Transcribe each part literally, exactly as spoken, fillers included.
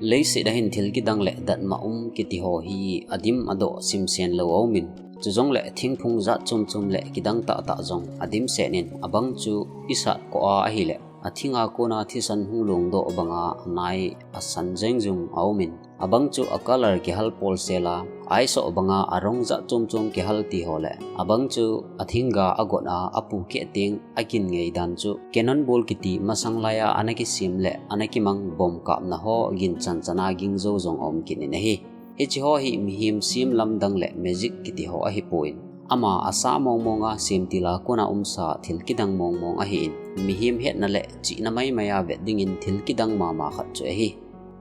Leiset a hin thil kidang le datmo um kiti ho hi adim adoh simsen lou aumin, chujongle thingphung jat chom chom le kidang tah tah jong adim sen in, abang chu isat koh a ahile athinga kona thisan hung longdoh banga anai asan jeng jong aumin, abang chu a color kihal pol sela, aisoh banga arong jat chom chom kihal ti ho le, abang chu athingga agot a apu keh teng akin ngei dan chu Cannonball kiti masang laiya ana kisem le ana kimang bomb kapna ho gin chan chana ging jou jong aum kit in ahi. Hiche ho hi mihem sem lamdang le magic kiti ho ahipon, ama asa mong monga semtil a kona umsa thil kidang mong mong ahin, mihem hetna le chihna mai mai a vet dingin thil kidang mama khat chu ahi.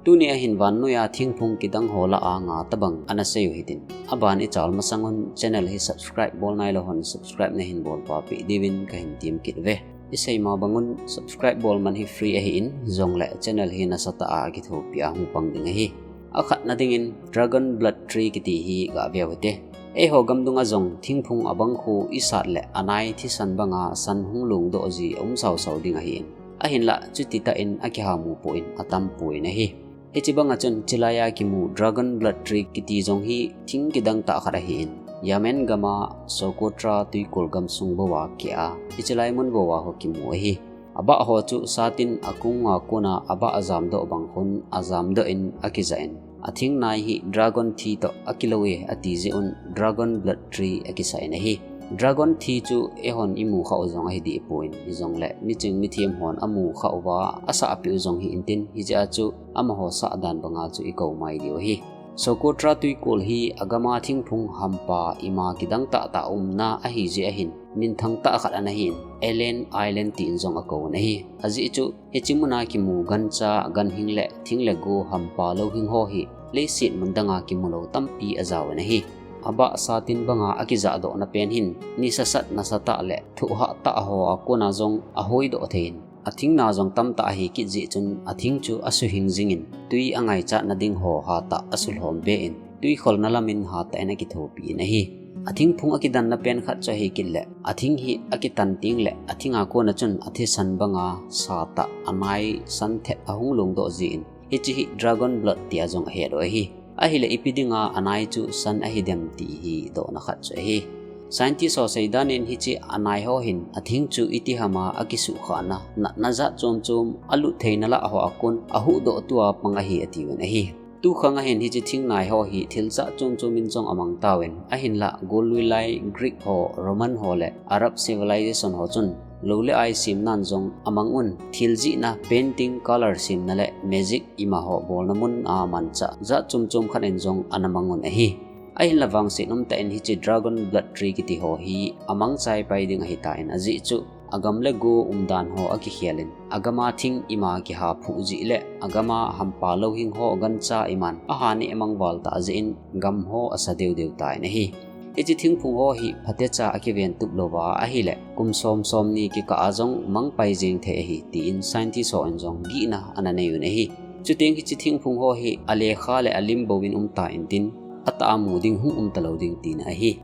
Tuni a hin vannoiya thingphung kidang ho lah a nga tabang ana sei u hitin, aban ichal masang un channel hi subscribe bol nailou hon subscribe nahin bol papeh diuvin kahin tem kit uve. Isei ma bang un subscribe bol man hi free ahin, jongle channel hi nasatah a kithopi a hung pang ding ahi. Akhatna dingin Dragon Blood Tree kiti hi gave u hite. Eiho gam dunga jong thingphung abang khu isat le anai thisan banga san hung longdoh ji aum sao sao ding ahin, ahinlah chutitah in akihamu poi, atam poi ahi. Hiche banga chun chilaiya kimu Dragon Blood Tree kiti jong hi thing kidang tah khat ahin, Yemen gama Socotra twikol gamsung bouva keh a, hiche lai mun bouva ho kimu ahi. Abah ho chu satin akunga kona abah ajamdoh bang khun ajamdoh in akijah in, athing nai hi dragon thi toh akilou e ati jeh un Dragon Blood Tree akisah in ahi. Dragon thi chu eihon imu khah u jong ahi deh pon, hijongle miching mithem hon amu khah uva asahpeh u jong hi intin, hijeh a chu amaho sah dan banga chu ikou mai diu ahi. Socotra twikol hi agama thingphung hampa ima kidang tah tah umna ahi jeh ahin, minthang tah khat ana hin, Alien Island tin jong akouvin ahi. Ajeh chu hiche muna kimu gancha, ganhing le thing le go hampa louhing ho hi leiset mun danga kimulou tampi ajaovin ahi. Abah satin banga akijahdohna pen hin nisasat nasatah le thohhah tah ho a kona jong ahoidoh thei in, athing na jong tamtah ahi kit jeh chun athing chu asuhing jingin, twi angaichatna ding ho hatah asulhom be in, twi kholna lamin hatah in akithopi in ahi. Athingphung akidanna pen khat chu ahi kit le, athing hi akitan teng le athinga kona chun athisan banga satah anai san thet ahung longdoh jin, hiche hi Dragon Blood tia jong ahet u ahi. Ahile ipi dinga anai chu san ahidem ti hi dohna khat chu ahi. Scientist ho seidan in hiche anai ho hin athing chu itiham a akisuhkhahna, natna jat chom chom, alut theina lah ho a kon ahuhdoh tua pang ahi atiuvin ahi. Tukhang ahin hiche thing nai ho hi thil jat chom chom in jong amang tauvin, ahinlah gollui lai Greek ho, Roman ho le Arab civilization ho chun lou le ai semnan jong amang un, thil jihna, painting, color semna le magic ima ho bolna mun a manchah jat chom chom khat in jong ana mang un ahi. Ahinla vangset umtah in hiche Dragon Blood Tree kiti ho hi amang chai pai ding ahitan, ajeh chu agam le go umdan ho akikhel in, agama thing ima kihaphuh jeh le agama hampa louhing ho gancha iman ahaneh mang val tah jeh in gam ho asa deu deu tan ahi. Hiche thingphung ho hi phatecha akiventup louva ahile kum som somni kikah a jong mang pai jeng thei ahi, tin scientist hon jong gihna ana nei un ahi. Chuteng hiche thingphung ho hi alekha le alim bouvin umtan tin, atah a mu ding hung umtalou ding tina ahi.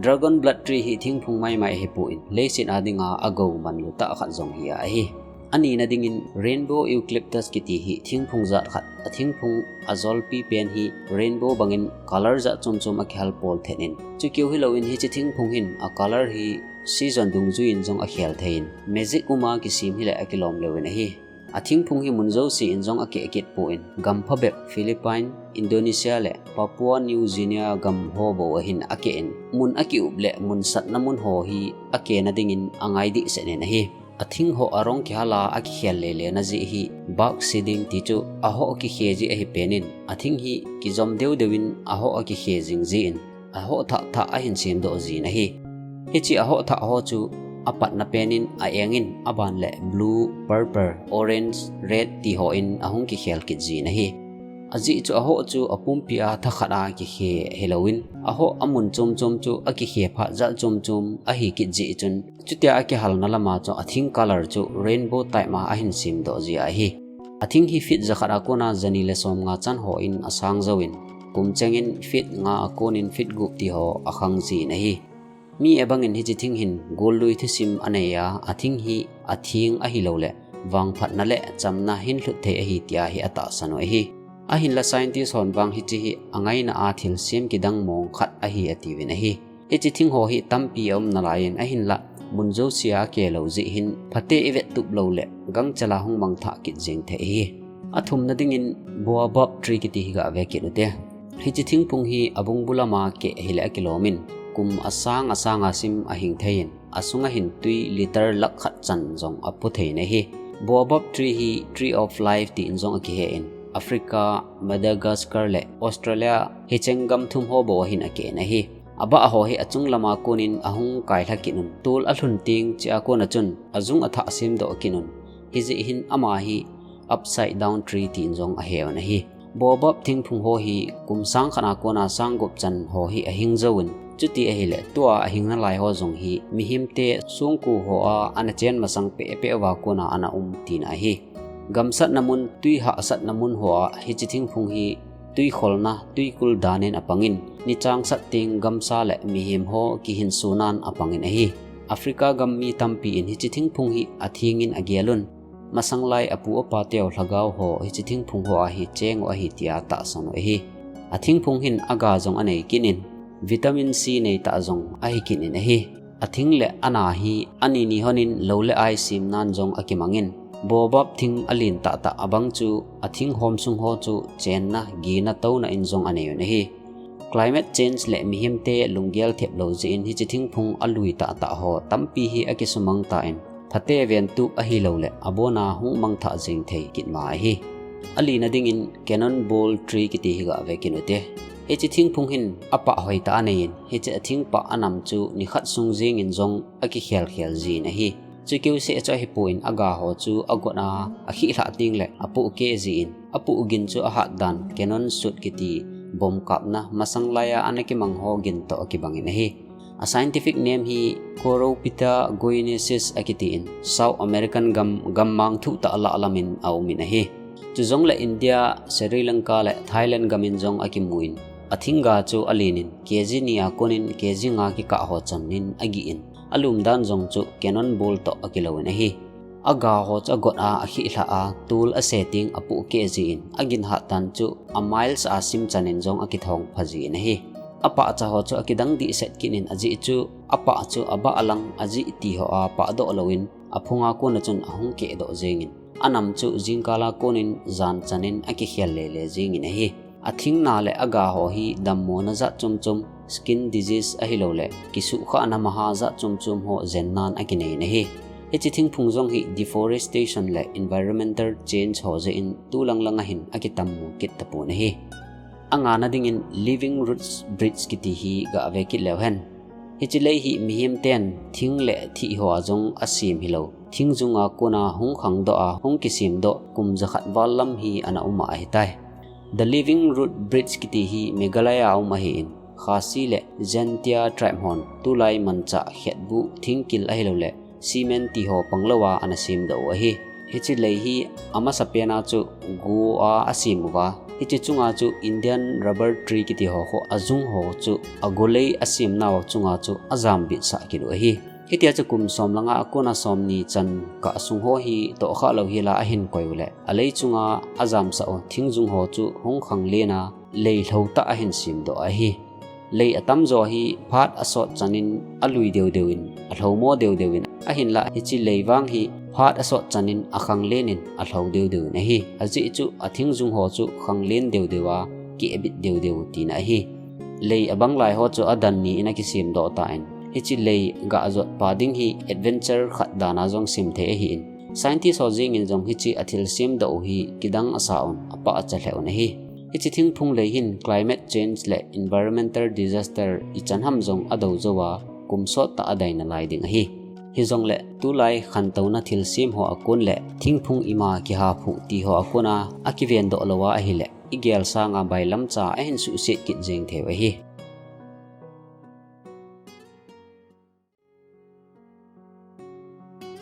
Dragon Blood Tree hi thingphung maimai ahipon, leiset a dinga agou manlu tah khat jong hi ahi. Anina dingin Rainbow Eucalyptus kiti hi thingphung jat khat, athingphung ajolpi pen hi rainbow bangin color jat chom chom akihal pol thet in, chukeu hilouvin hiche thingphung hin a color hi season dungjuiyin jong akhel thei in, magic uma kisem hile akilom leuvin ahi. Athingphung hi mun jouse in jong akeh kit pon, gam phabep Philippine, Indonesia le Papua New Guinea gam ho bou ahin akeh in, mun akiup le mun satna mun ho hi akehna dingin angai dehset in ahi. Athing ho arong kihal a akikhel lele na jeh hi bark seeding ti chu ahoh kikhe jeh ahi pen in, athing hi kijom deu deu in ahoh akikhe jing jeh in, ahoh thah thah ahin semdoh jin ahi. Hiche ahoh thah ho chu apatna pen in a-eng in aban le blue, purple, orange, red ti ho in ahung kikhel kit jin ahi. Ajeh chu ahoh chu apumpi a thakhat a kikhe hilouvin, ahoh amun chom chom chu akikhe phat jat chom chom ahi kit jeh chun, chutia akihalna lama chu athing color chu rainbow type a ahin semdoh jeh ahi. Athing hi feet jakhat a kona jani le somnga chan hon asang jouvin, kum chengin feet nga a konin feet gup ti ho akhang jin ahi. Mi abangin hiche thing hin gollui thusim anei a, athing hi atheng ahilouleh vangphatna le chamna hinlhut thei ahi tia hi atahsan u ahi. Ahinla scientist hon vang hiche hi angaina a thilsem kidang mong khat ahi atiuvin ahi. Hiche thing ho hi tampi aum nalaiyin ahinla mun jousea akeh lou jeh hin phate ivet tup lou le gangchela hung mangthah kit jeng thei ahi. Athumna dingin baobab tree kiti hi gave kit ute. Hiche thingphung hi abungbu lama keh hile akilomin, kum asang asanga sim ahing theiyin, asunga hin tui litre lakh khat chan jong apu thei in ahi. Baobab tree hi Tree of Life tin jong akihen, Africa, Madagascar le Australia hicheng gam thum ho bou ahin akeh in ahi. Abah ho hi achung lama konin ahung kailha kit un, tol alhun teng chea kona chun ajung athah semdoh kit un. Hijeh hin ama hi upside down tree tin jong aheuvin ahi. Baobab thingphung ho hi kum sang khat a kona sang gup chan ho hi ahing jouvin, chuti ahile tua ahing nalai ho jong hi mihemte songkho hoa ana chen masang pehpeh uva kona ana um tina ahi. Gamsatna mun, tui hahsatna mun hoa hiche thingphung hi tui kholna, tuikul danin apangin, nichangsat teng gamsa le mihem ho kihinsunan apangin ahi. Africa gam mi tampi in hiche thingphung hi athengin agelun. Masanglai apu apa teu lhagao ho hiche thingphung hoa hi cheng u ahi tia tahsan u ahi. Athingphung hin aga jong anei kit in, vitamin C neitah jong ahi kit in ahi. Athing le ana hi ani ni honin lou le ai semnan jong akimangin, baobab thing alen tahtah abang chu athing hom sung ho chu chenna, gina, touna in jong aneiyun ahi. Climate change le mihemte lunggel thep lou jeh in hiche thingphung alui tahtah ho tampi hi akisumang tan, phate ventup ahilou le abona hung mangthah jeng thei kit ma ahi. Alina dingin cannonball tree kiti hi gave kit ute. Hiche thingphung hin apah hoitah aneiyin, hiche athingpah anam chu nikhat sung jengin jong akikhelkhel jin ahi. Chukeu seh chu ahipon aga ho chu agot a, akhihlhah teng le apohkeh jin, apohgin chu ahat dan cannon shot kiti, bomb kapna, masanglai a ana kimang ho gin toh akibangin ahi. A scientific name hi Coropita guineaensis akitin, South American gam, gammang thuhtah lah lamin aumin ahi. Chujongle India, Sri Lanka le Thailand gamin jong akimun, athingga chu alenin, kg ni a konin kg nga kikah ho chanin agihin, alum dan jong chu cannonball toh akilouvin ahi. Aga ho chu agot a, akhihlhah a, tol ase teng apohkeh jin, agin hat dan chu a miles a sim chanin jong akithong pha jin ahi. Apahcha ho chu akidang dehset kit in, ajeh chu apah chu abah lang ajeh ti hoa pahdoh louvin, aphunga kona chun ahung kehdoh jengin, anam chu jingkal a konin jan chanin akikhel lele jengin ahi. Athingna le aga ho hi dammona jat chomchom, skin disease ahilou le kisuhkhahna maha jat chomchom ho jennan akineiyin ahi. Hiche thingphung jong hi deforestation le environmental change ho jeh in tulang langa hin akitammu kit tapon ahi. Angana dingin living roots bridge kiti hi gave kit leu hen. Hiche lei hi mihemten thing le thih hoa jong asem hilou, thingjunga kona hung khangdoh a hung kisemdoh kum jakhat val lam hi ana um ahitai. The Living Root Bridge kiti hi Meghalaya a um ahin, Khasi le Jaintia tribe hon tulai manchah khetbuh, thingkil ahilou le cement ti ho panglouva ana semdoh u ahi. Hiche lei hi amasapen a chu go a asem uva, hiche chunga chu Indian rubber tree kiti ho khu ajung ho chu agolei asemnau chunga chu ajambitsah kit u ahi. Hitia chu kum som langa akona somni chan kah sung ho hi tohkhah lou hila ahin koi u le, alei chunga ajamsah u thingjung ho chu hung khanglen a, lei lhoutah ahin semdoh ahi. Lei atamjo hi phat asot chanin alui deudeu in, alhomo deudeu in, ahinlah hiche lei vang hi phat asot chanin akhanglen in, alhou deudeu in ahi. Ajeh chu athingjung ho chu khanglen deudeu a, kehbit deudeu tina ahi. Lei abang lai ho chu adan ni in akisemdoh tan, hiche lei gah jotpa ding hi adventure khat dana jong simthei ahin, scientist ho jengin jong hiche athil semdoh u hi kidang asa un, apahcha lheh un ahi. Hiche thingphung lei hin climate change le environmental disaster ichan ham jong adou jouva, kum sottah adai nalai ding ahi. Hijongle tulai khantouna thilsem ho akon le thingphung ima kihaphuh ti ho akona akivendoh louva ahile, igel sanga bailamcha ahin suhset kit jeng theiu ahi.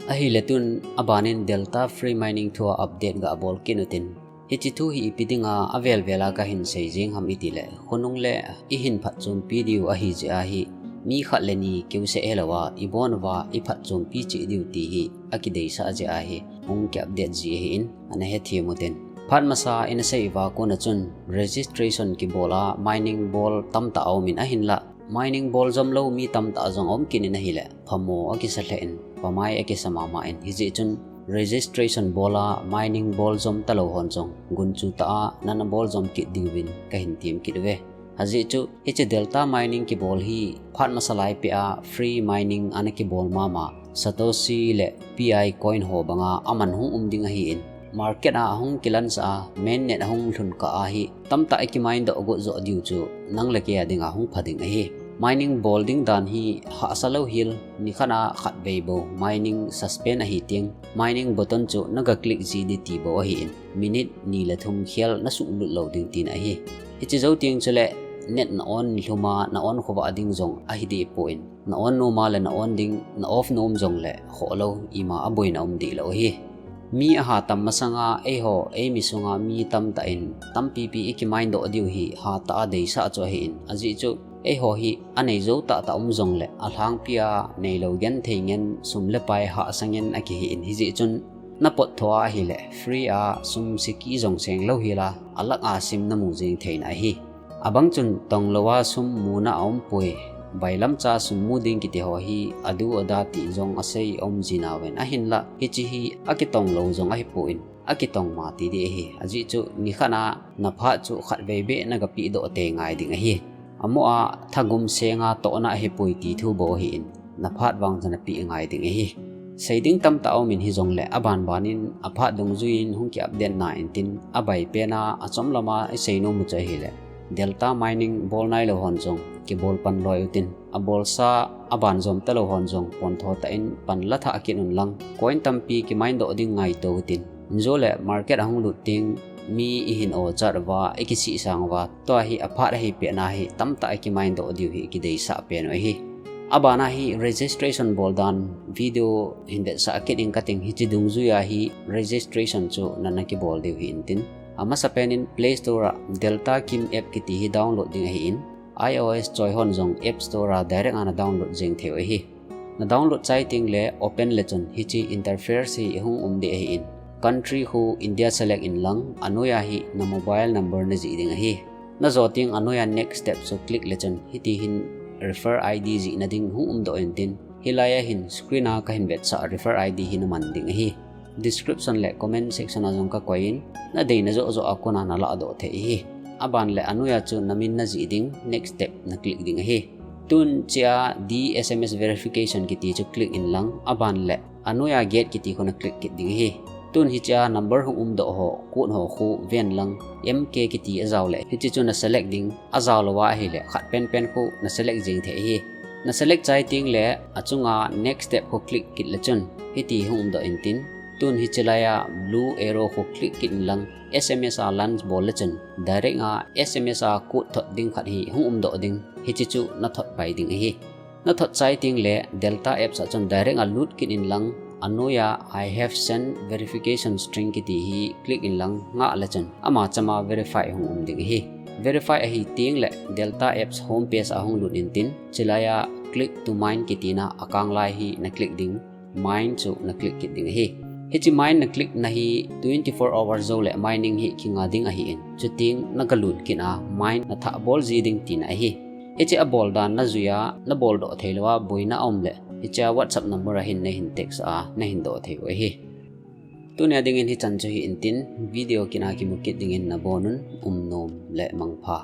Ahile tun abanin Delta Free Mining thua update gabol kit utin. Hiche thu hi ipi dinga avel vela kahin sei jeng ham itile, khonung le ihin phatchompi diu ahijeh ahi, mi khat le ni keuseh helouva ibon uva iphatchompi cheh diu ti hi akideisah jeh ahi, hung ki update ji ahin, ana hethem utin. Phat masa in asei uva kona chun registration kibola mining bol tamtah aumin ahinla mining bol jomlou mi tamtah jong aum kit in ahile phamo akisa lheh in pamai akisa mama in hijeh chun registration bola mining bol jom talou hon jong gunchu tah a nana bol jom kit diuvin kahin tem kit uve. Ajeh chu hiche Delta Mining kibol hi phat masa lai peh a free mining ana kibol mama Satoshi le Pi coin ho banga aman hung um ding ahin, market a ahung kilansah a mainnet ahung lhun kah a hi tamtah i kimine doh got joh diu chu nang le kei a dinga hung pha ding ahi. Mining bol ding dan hi hahsa lou hel nikhat a khatvei bou mining suspend ahi teng mining button chu naga click ji ding ti bou ahin, minute ni le thum khel nasuh lut lou ding tina ahi. Hiche jou teng chule net na on nilhum a na on khovah ding jong ahi deh poi, na on nom a le na on ding, na off nom jongle khoh lou ima aboina um deh lou ahi. Mi aha tam masanga eiho eimi sunga mi tamtah in tampipi i kimine doh diu hi hatah a deisah chu ahin, ajeh chu eiho hi anei jou tahtah um jongle alhangpi a neilou genthei ngen sum le pai hahsa ngen akihi in hijeh chun na pot tho a ahile free a sum siki jong seng lou hel a alak a sim namu jeng theina ahi. Abang chun tonglou a sum muna aumpoi, bailamcha sum mu ding kiti ho hi adu ada ti jong asei aum jinauvin ahinla hiche hi akitonglou jong ahipoi, akitong ma ti ding ahi. Ajeh chu nikhat a na phat chu khatvei beh naga peh doh tei ngai ding ahi. Amo a thagum senga tohna ahipoi ti thu bou ahin, na phat vang chu napeh ngai ding ahi. Sei ding tamtah aumin hijongle abanbanin aphat dungjuiyin hung ki update na intin abai pena achom lama isei nom u chu ahile Delta Mining bol nailou hon jong kibol pan loi utin, abolsa aban jom talou hon jong pontho tah in pan la thah kit un lang coin tampi kimine doh ding ngaito utin, injo le market ahung lut teng mi ihin o chat uva ikisih sang uva tua hi aphat ahi pehna hi tamtah i kimine doh diu hi kideisah pen u ahi. Abana hi registration bol dan video hin vetsah kit ing kating, hiche dungjuia hi registration chu nana kibol diu hi intin, amasapen in Play Store a Delta Kim app kiti hi download ding ahin, iOS choi hon jong App Store a direct a na download jeng thei u ahi. Na download chai tengle open le chun hiche interface hi hung um deh ahin, country khu India select inlang anoiya hi na mobile number najih ding ahi. Najo teng anoiya next step chu click le chun hiti hin refer ID jihna ding hung umdoh intin, hilai a hin screen a kahin vetsah refer ID hi naman ding ahi. Description le comment section a jong kakoi in, nadeina joh joh a kona nalahdoh thei ahi. Aban le anoiya chu namin najih ding next step na click ding ahi. Tun hichea D SMS verification kiti chu click inlang, aban le anoiya get kiti khu na click kit ding ahi. Tun hichea number hung umdoh ho, code ho khu ven lang, MK kiti ajao le hiche chu na select ding, ajao louva ahile khat penpen khu na select jeng thei ahi. Na select chai tengle achunga next step khu click kit le chun hiti hung umdoh intin, tun hiche laiya blue arrow khu click kit inlang, SMS a launch bol le chun direct a SMS a code thot ding khat hi hung umdoh ding, hiche chu nathot pai ding ahi. Nathot chai tengle Delta apps a chun direct a lut kit inlang, anoiya I have sent verification string kiti hi click inlang ngah le chun ama chama verify hung um ding ahi. Verify ahi tengle Delta apps home page a hung lut intin, chulaiya click to mine kitina akanglai hi na click ding, mine chu na click kit ding ahi. Hiche mine na click na hi twenty-four hours jou le mining hi kinga ding ahin, chuteng naga lut kit a mine nathah bol ji ding tina ahi. Hiche abol dan najuiya naboldoh theilouva boina aum le hichea WhatsApp number a hin nahin text a nahin doh thei u ahi. Tunia dingin hichan chu hi intin, video kit a kimu kit dingin nabonun umnom le mangpha.